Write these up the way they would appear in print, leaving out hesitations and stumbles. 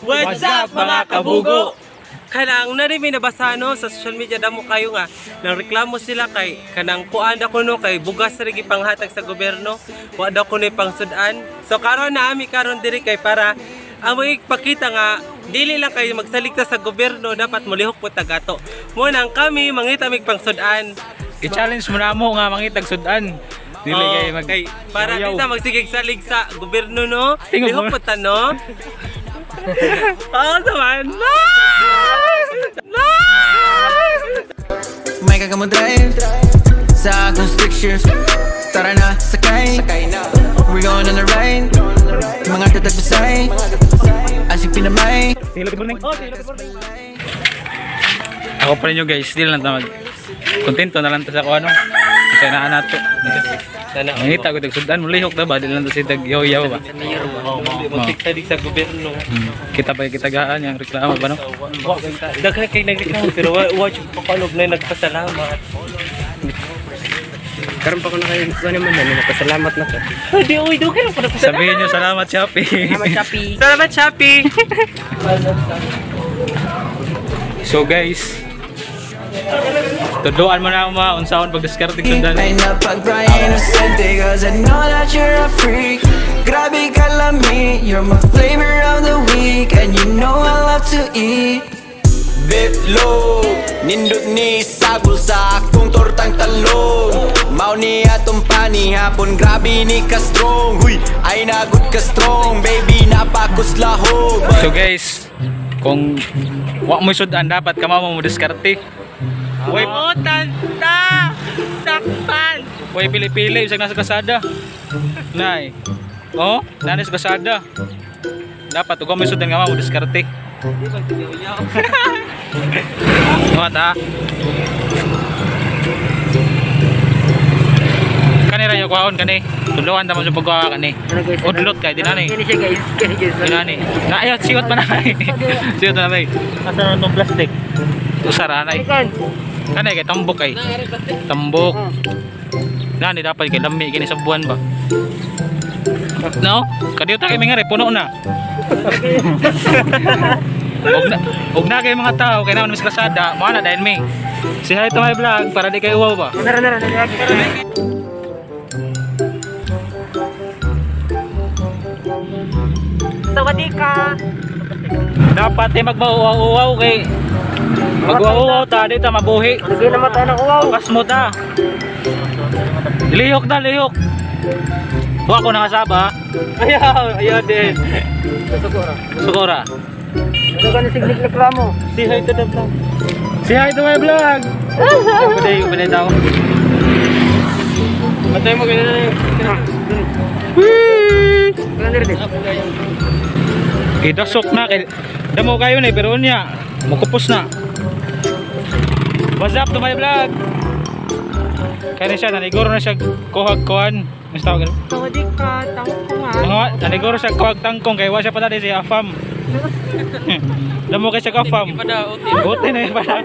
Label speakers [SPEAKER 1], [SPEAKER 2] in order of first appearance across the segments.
[SPEAKER 1] What's up, mga kabugo? Kanang nari may nabasa no sa social media, damo kayo nga nang reklamo sila kay kanang kuan da kuno kay bugas ra gipanghatag sa gobyerno, wa daw kuno pangsud-an. So karon na ami karon diri kay para amoy ipakita nga dili lang kayo magsaligta sa gobyerno, dapat molihok po tagato. Mo nang kami mangita mig pangsud-an.
[SPEAKER 2] I-challenge mo na mo nga mangitag sudan. Dili
[SPEAKER 1] Oh,
[SPEAKER 2] kay mag
[SPEAKER 1] kay para
[SPEAKER 2] yaw.
[SPEAKER 1] kita magsigig salig sa gobyerno no.
[SPEAKER 2] Tingog
[SPEAKER 1] Lihok
[SPEAKER 2] mo.
[SPEAKER 1] po ta no. Oo naman. No! No!
[SPEAKER 3] May ka mo drive sa akong stick shift. Tara na, sakay. We're going on a ride. Mga tatagpasay Asik pinamay.
[SPEAKER 2] Sige, good morning. Ako pa rin guys, dili lang ta mag kontento na lang ta sa kuno. Kasi naa nato.
[SPEAKER 1] Sana.
[SPEAKER 2] Mangita ko tag sudan mo lihok na ba, dili lang ta si tag yaw-yaw ba.
[SPEAKER 1] Magsigsalig sa gobyerno.
[SPEAKER 2] Kita pa kita gaan yang reklamo ba no?
[SPEAKER 1] Daghan kay nagreklamo pero wa jud ko kalob na nagpasalamat.
[SPEAKER 4] Karon pa ko na kayo kuha naman na nagpasalamat na ko.
[SPEAKER 1] Di oy, dugay lang ko nagpasalamat.
[SPEAKER 2] Sabihin niyo salamat, Shopee.
[SPEAKER 4] Salamat, Shopee.
[SPEAKER 1] Salamat, Shopee.
[SPEAKER 2] So guys, tuduan mo na mga unsaon pagdiskarte sudan.
[SPEAKER 3] Ay napagpa-innocente 'cause I know that you're a freak. Grabe ka lami. You're my flavor of the week. And you know I love to eat.
[SPEAKER 5] Bitlog nindot ni sagol sa akong tortang talong. Mao ni atong panihapon. Grabe ni ka strong. Huy, ay nagud ka strong. Baby, napakuslahog.
[SPEAKER 2] So guys, kung wa mo sudan dapat kamo mo diskarte. Way
[SPEAKER 1] Oh, tanta! Sakpan!
[SPEAKER 2] way pili-pili bisag nasa kasada. Nay. Oh, nani sa kasada. Dapat ug mo sudan nga mo diskarte. What ha? Kani ra yo kuhaon kani. Tudloan ta mo sa pagkuha kani. Udlot kay dinani.
[SPEAKER 4] Kini siya guys, kini guys.
[SPEAKER 2] Dinani. Na ayo siot pa na. Siot na bay. Asa na tong plastic? Usara na.
[SPEAKER 4] Ikan.
[SPEAKER 2] Kani kay tambok kay. Tambok. Nani dapat kay lami kini sa buwan ba. No? Kadiyo ta kay mingari puno na. Og na kay mga tao kay naman mis kasada, mo na dahil mi. Say hi to my vlog para di kayo uwaw ba.
[SPEAKER 4] Nara nara nara.
[SPEAKER 1] Sawadee ka!
[SPEAKER 2] Dapat di magmauwaw-uwaw kay magwauwaw ta di ta mabuhi.
[SPEAKER 4] Sige na mata ng uwaw.
[SPEAKER 2] Bukas mo ta. Lihok na lihok. Wa ko nakasaba.
[SPEAKER 1] Ayaw, ayaw din.
[SPEAKER 2] Sukora.
[SPEAKER 4] Ano ka na siglig reklamo?
[SPEAKER 1] Say hi to the vlog.
[SPEAKER 2] Say hi to my vlog. Pwede, pwede tao.
[SPEAKER 1] Matay mo ganun na.
[SPEAKER 4] Ano na rin?
[SPEAKER 2] Idasok na kay damo kayo ni pero unya mukupos na. What's up to my vlog? Kaya siya naniguro na siya kuhag kuan. Mas tawag ganun.
[SPEAKER 1] Sawadee ka, tangkong ha.
[SPEAKER 2] Mga naniguro siya kuhag tangkong kay wa siya pala si Afam. Damo kay siya Afam. Ote na yun pala.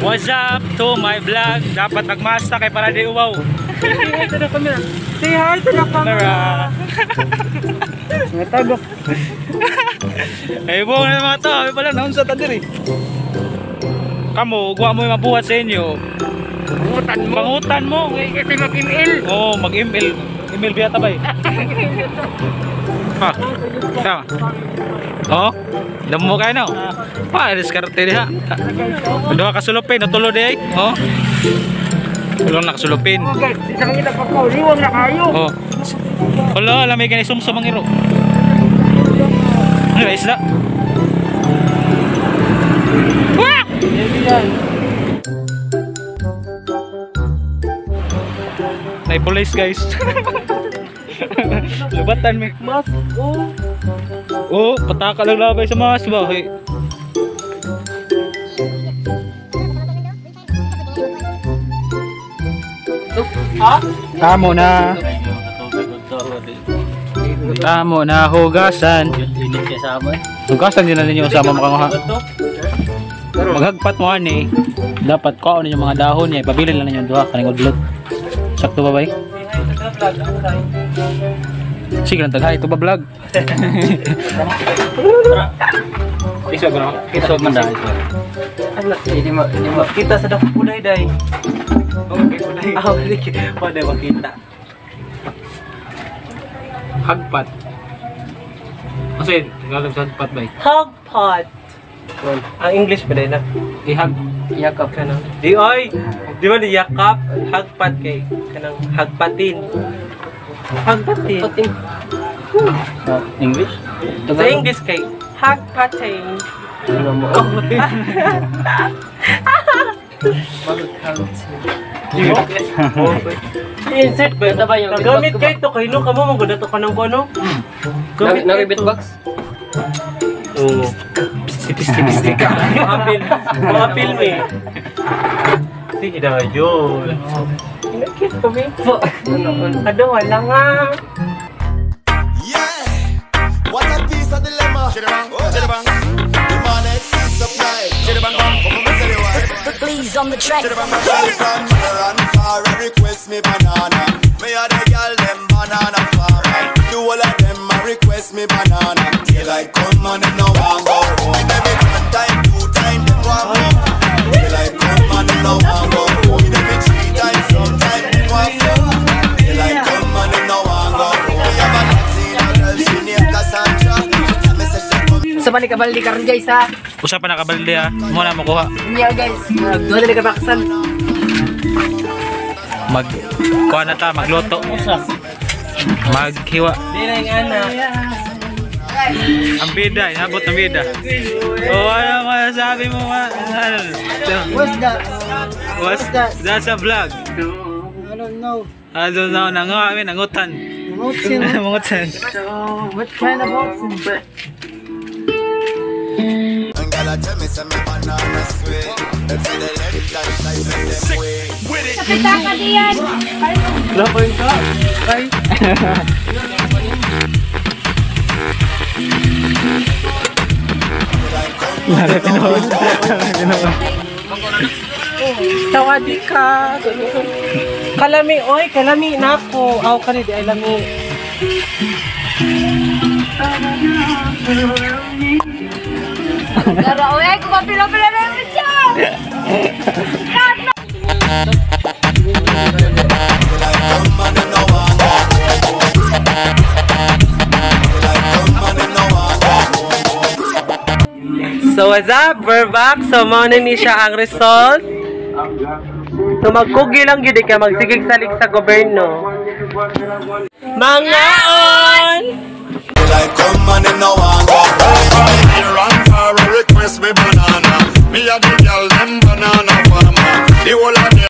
[SPEAKER 2] What's up to my vlog? Dapat magmasta kay para di uwaw.
[SPEAKER 1] Say hi to the camera. Say hi to the camera.
[SPEAKER 4] Natagok.
[SPEAKER 2] Eh, buong na mga tao, ay pala, naunsa ta diri. Kamo, guwa mo yung mabuhat sa inyo.
[SPEAKER 4] Pangutan mo.
[SPEAKER 2] Pangutan mo.
[SPEAKER 4] Kasi mag-email.
[SPEAKER 2] Oo, oh, mag-email. Email biya ta ba eh? Ha? Tama. Oh, damo kayo no? Pa, diskarte diha. Duha ka sulupin, natulo di ay. Oh. Tulong na kasulupin.
[SPEAKER 4] Oh guys, isa kang kita pagkaw, liwang na kayo.
[SPEAKER 2] Oh. Wala, lamig kani sumsum ang iro. Ano ba isda? Wah! Nay police guys. Lubatan mi.
[SPEAKER 1] Mas, oh.
[SPEAKER 2] Oh, pataka lang labay sa mas ba? Hey. Tamo na. Tamo na hugasan. Hugasan din na ninyo sama mga maghagpat mo ani. Dapat kaon ninyo mga dahon niya, ipabilin lang ninyo duha kaning udlot. Sakto ba bay? Sige lang taghay ito ba vlog? Isog no? Isog man dahil.
[SPEAKER 1] Ano? Hindi mo makita sa dako kulay day. Ah, wala makita.
[SPEAKER 2] Hagpat. Kasi Tagalog sa hagpat bay.
[SPEAKER 1] Hogpot. Ang English pa din na.
[SPEAKER 2] Ihag.
[SPEAKER 1] Yakap ka na. Di oy. Di ba ni yakap? Hagpat kay kanang hagpatin. Hagpatin.
[SPEAKER 2] Sa English?
[SPEAKER 1] Sa English kay hagpatin. Insert ba? Gamit kay to kay no kamo man gud to kanang kuno. Gamit kay to.
[SPEAKER 4] Beatbox?
[SPEAKER 1] Oo.
[SPEAKER 2] Tipis-tipis ka.
[SPEAKER 1] Maapil. Maapil mi. Sige na yun. Inakit kami. Ano, wala nga.
[SPEAKER 6] Yeah, what a piece of dilemma. The man supply. Come on, say the word.
[SPEAKER 7] Please on the track.
[SPEAKER 6] Girl from near and far a request me banana. Me a the girl them banana farmer. Do all of them a request me banana. Daylight come and them no want go home. Every one time, two time, them want more. Daylight come and them no want go home. Every three times, sometime them want four. Daylight come and them no want go home. Me have a Latina girl, she named Cassandra. She tell me say she come.
[SPEAKER 4] Sa man kabaldi karon guys ha.
[SPEAKER 2] Usa pa nakabalde ha. Mo na makuha.
[SPEAKER 4] Niya guys, duha na ka baksan.
[SPEAKER 2] Mag kuha na ta, magluto. Maghiwa.
[SPEAKER 1] Di na yung anak.
[SPEAKER 2] Ang bida, inabot ang bida. Oh, ano masasabi mo?
[SPEAKER 3] What's that?
[SPEAKER 2] What's
[SPEAKER 3] that?
[SPEAKER 2] That's a vlog.
[SPEAKER 3] I don't know.
[SPEAKER 2] I don't know. Nango kami, nangutan.
[SPEAKER 3] Mangutsin.
[SPEAKER 2] Mangutan.
[SPEAKER 3] What kind of mangutsin?
[SPEAKER 6] And girl, I tell me say me banana sweet. Them say the left hand side make them way.
[SPEAKER 7] Kita ka diyan.
[SPEAKER 1] Sawadi ka. Kalami, oy, kalami nako. Aw kani di ay lami.
[SPEAKER 7] Laro, oy, kumapila-pila na yung siya.
[SPEAKER 6] Like come and them no want go home. Like come and them no want go home.
[SPEAKER 1] So what's up? We're back. So mao na ni siya ang result. So magkugi lang gyud kay magsigig salig sa gobyerno. Mga